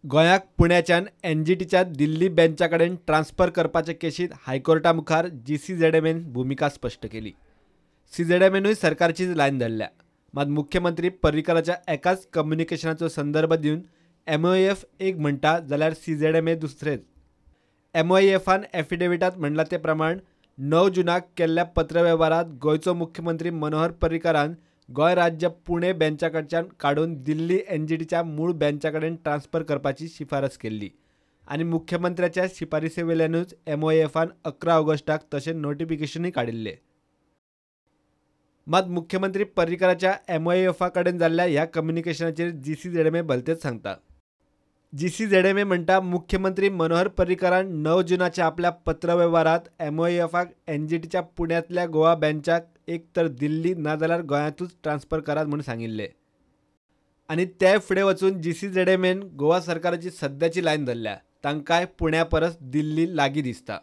गोंयाक पुण्याच्यान एनजीटीच्या दिल्ली बेंचा कडेन ट्रान्सफर करपाचे केशीत हायकोर्टा मुखार जीसीझेडएमएन भुमिका स्पश्ट केली. सीझेडएमएनूय सरकारचीच लायन धरल्या. मात मुख्यमंत्री पर्रीकराच्या एकाच कम्युनिकेशनाचो संदर्भ दिवन एमओएफ एक म्हणटा जाल्यार सीझेडएमए दुसरेच. एमओएफान एफिडेविटांत म्हणलां ते प्रमाण 9 जूनाक केल्ल्या पत्रवेव्हारांत गोंयचो मुख्यमंत्री मनोहर पर्रीकरान गोंय राज्य पुणे बेंचा कडच्यान काडून दिल्ली एनजीटीच्या मूळ बेंचा कडेन ट्रान्सफर करपाची शिफारस केल्ली आनी मुख्यमंत्र्याच्या शिफारसी वेल्यानूच एमओएफान 11 ऑगस्टाक तशें नोटिफिकेशनूय काडिल्लें. मात मुख्यमंत्री पर्रीकराच्या एमओएफा कडेन जाल्ल्या ह्या कम्युनिकेशनाचेर जीसीझेडएमए भलतेच सांगता. जीसीझेडएमए म्हणटा मुख्यमंत्री मनोहर पर्रीकरान 9 जूनाच्या आपल्या पत्रवेव्हारांत एमओएफाक एनजीटीच्या पुण्यांतल्या गोवा बेंचाक एक तर दिल्ली नाजाल्यार गोंयांतूच ट्रान्सफर करात म्हूण सांगिल्लें आनी ते फुडें वचून जीसीझेडएमएन गोवा सरकाराची सद्याची लायन धरल्या. तांकांय पुण्या परस दिल्ली लागीं दिसता.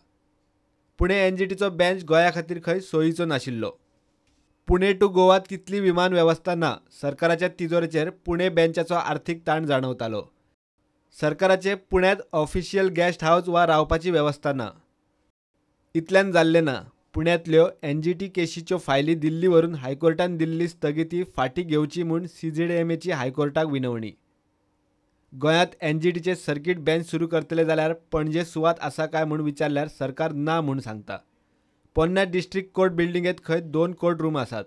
पुणे एनजीटीचो बेंच गोंया खातीर खंय सोयीचो नाशिल्लो. पुणे टू गोवा तितली विमान वेवस्था ना. सरकाराच्या तिजोरेचेर पुणे बेंचाचो आर्थीक ताण जाणवतालो. सरकाराचे पुण्यांत ऑफिशियल गेस्ट हावज वा रावपाची वेवस्था ना. इतल्यान जाल्लें ना. पुण्यांतल्यो एनजीटी केशीच्यो फायली दिल्ली व्हरून हायकोर्टान दिल्ली स्थगिती फाटीं घेवची म्हूण सीझेडएमएची हायकोर्टाक विनवणी. गोंयांत एनजीटीचे सर्किट बेंच सुरू करतले जाल्यार पणजे सुवात आसा काय म्हूण विचारल्यार सरकार ना म्हूण सांगता. पोन्न्या डिस्ट्रिक्ट कोर्ट बिल्डिंगेंत खंय 2 कोर्ट रूम आसात,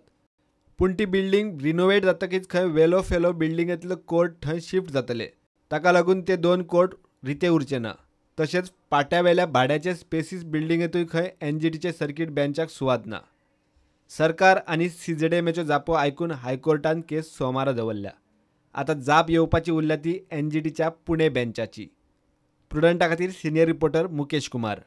पूण ती बिल्डिंग रिनोवेट जातकीच खंय वेलो फेलो बिल्डिंगेंतलो कोर्ट थंय शिफ्ट जातले. ताका लागून ते 2 कोर्ट रिते उरचे ना. तशेंच पाट्यावेल्या भाड्याचे स्पेसीस बिल्डिंगेंतूय खंय एनजीटीचे सर्किट बेंचाक सुवात ना. सरकार आनी सीझेडएमएच्यो जापो आयकून हायकोर्टान केस सोमारा दवरल्या. आतां जाप येवपाची उरल्या ती एनजीटीच्या पुणे बेंचाची. प्रुडंटा खातीर सिनियर रिपोर्टर मुकेश कुमार.